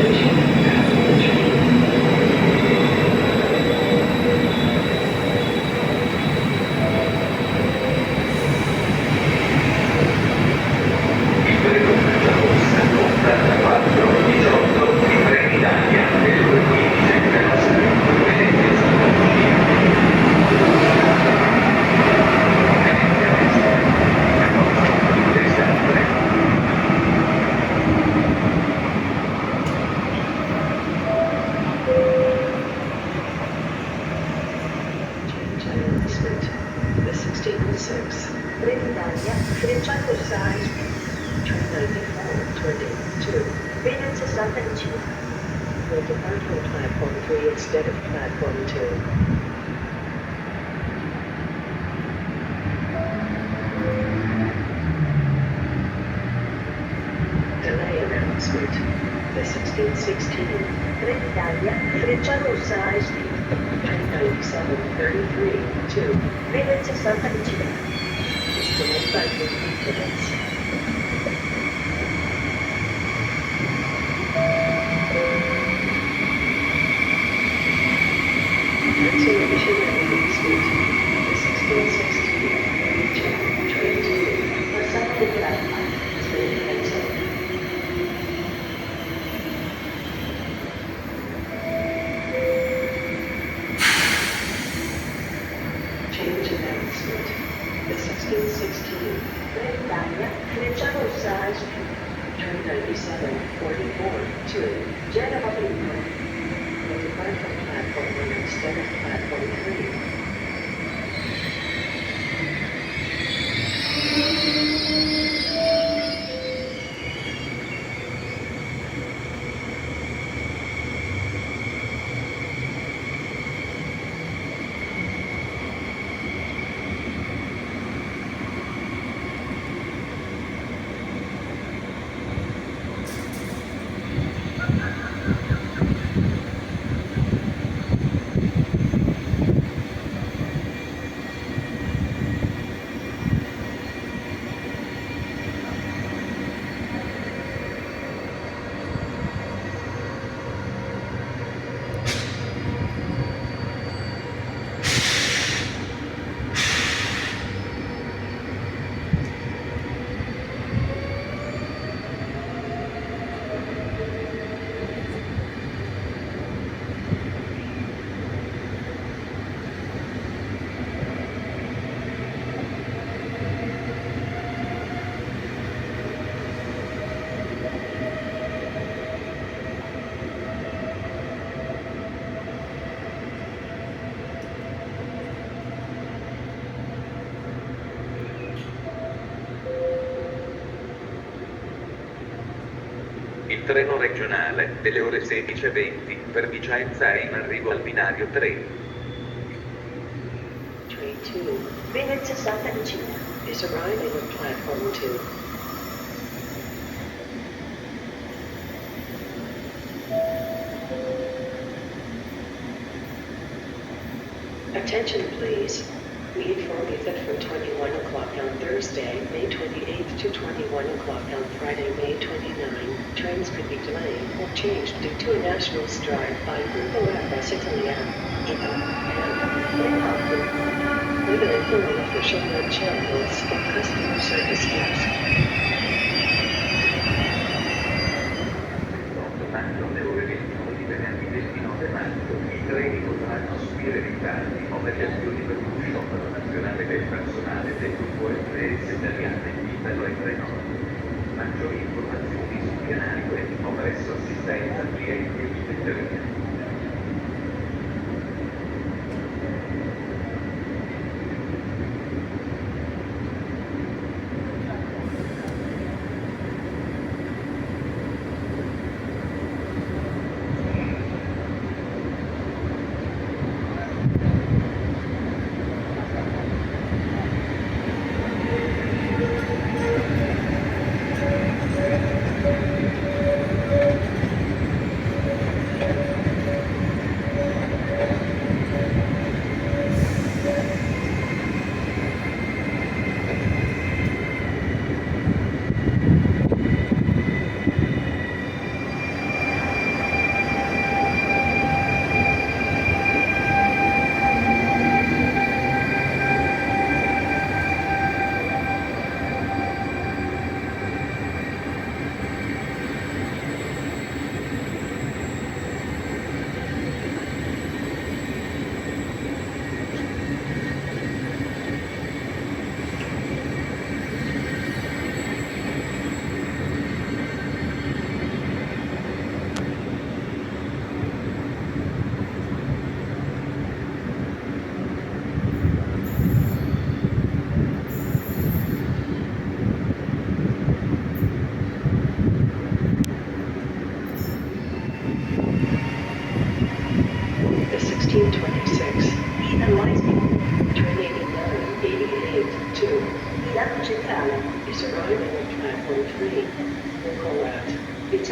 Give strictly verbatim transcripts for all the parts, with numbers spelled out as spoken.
Change announcement. The sixteen oh six. Trenitalia, Frecciano Science. Train ninety-four twenty-two. Venezia Santa Lucia. Will depart on platform three instead of platform two. Delay announcement. The sixteen sixteen. Trenitalia, Frecciano Science. Train ninety-seven thirty-three two. Venezia Santa Lucia. Is delayed by fifteen minutes. Change announcement. The sixteen sixteen. Trenitalia, Frecciano Science. Train ninety-seven forty-four two. Genova People. Will depart from platform one instead of platform three. Il treno regionale, delle ore sedici e venti, per Vicenza è in arrivo al binario tre. Train two, Venezia Santa Lucia, is arriving on platform two. Attention, please. We inform you that from twenty-one o'clock on Thursday, May twenty-eighth, to twenty-one o'clock on Friday, May twenty-ninth, trains could be delayed or changed due to a national strike by Grupo Airbus Italiano. Italy, and Leonardo. We will inform official web channels or customer service desk. Ventotto maggio alle ore ventuno di venerdì ventinove maggio, i treni potranno subire ritardi o variazioni per uno sciopero nazionale del personale del gruppo Air France Italiane Italo e Trenord. Maggiori informazioni sul canale web o presso assistenza clienti e biglietteria.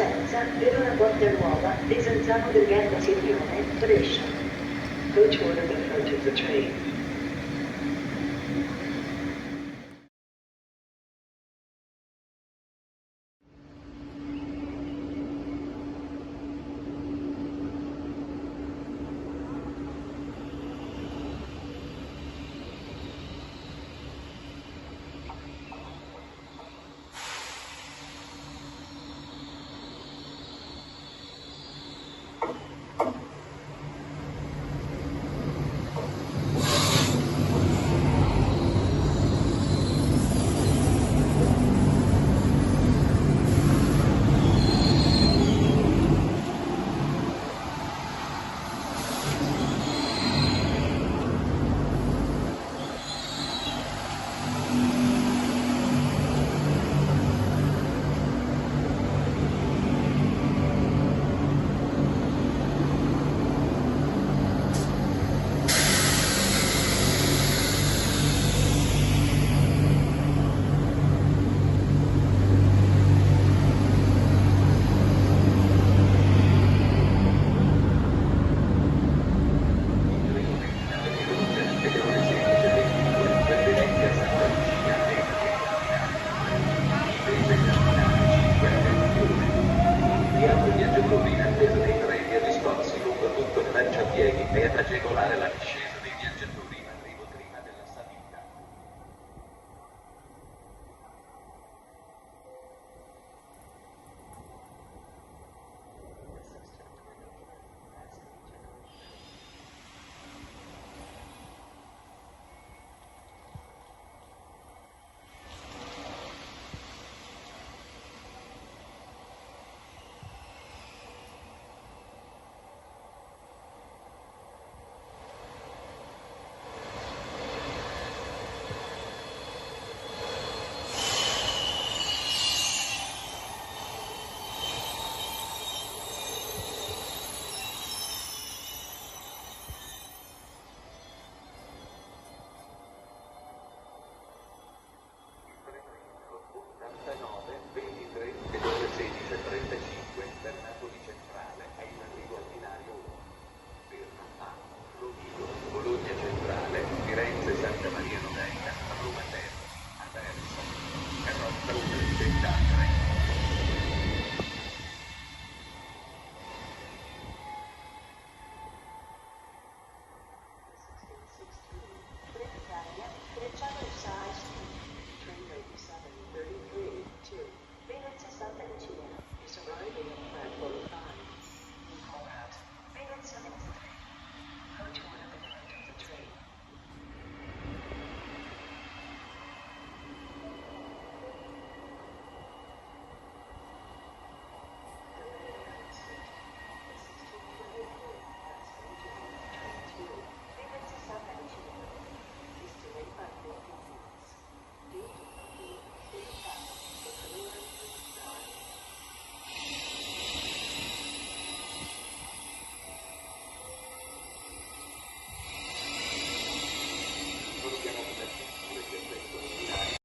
Vicenza, Verona Porta Nuova, Desenzano del Garda Sirmione, Brescia. Go toward the front of the train.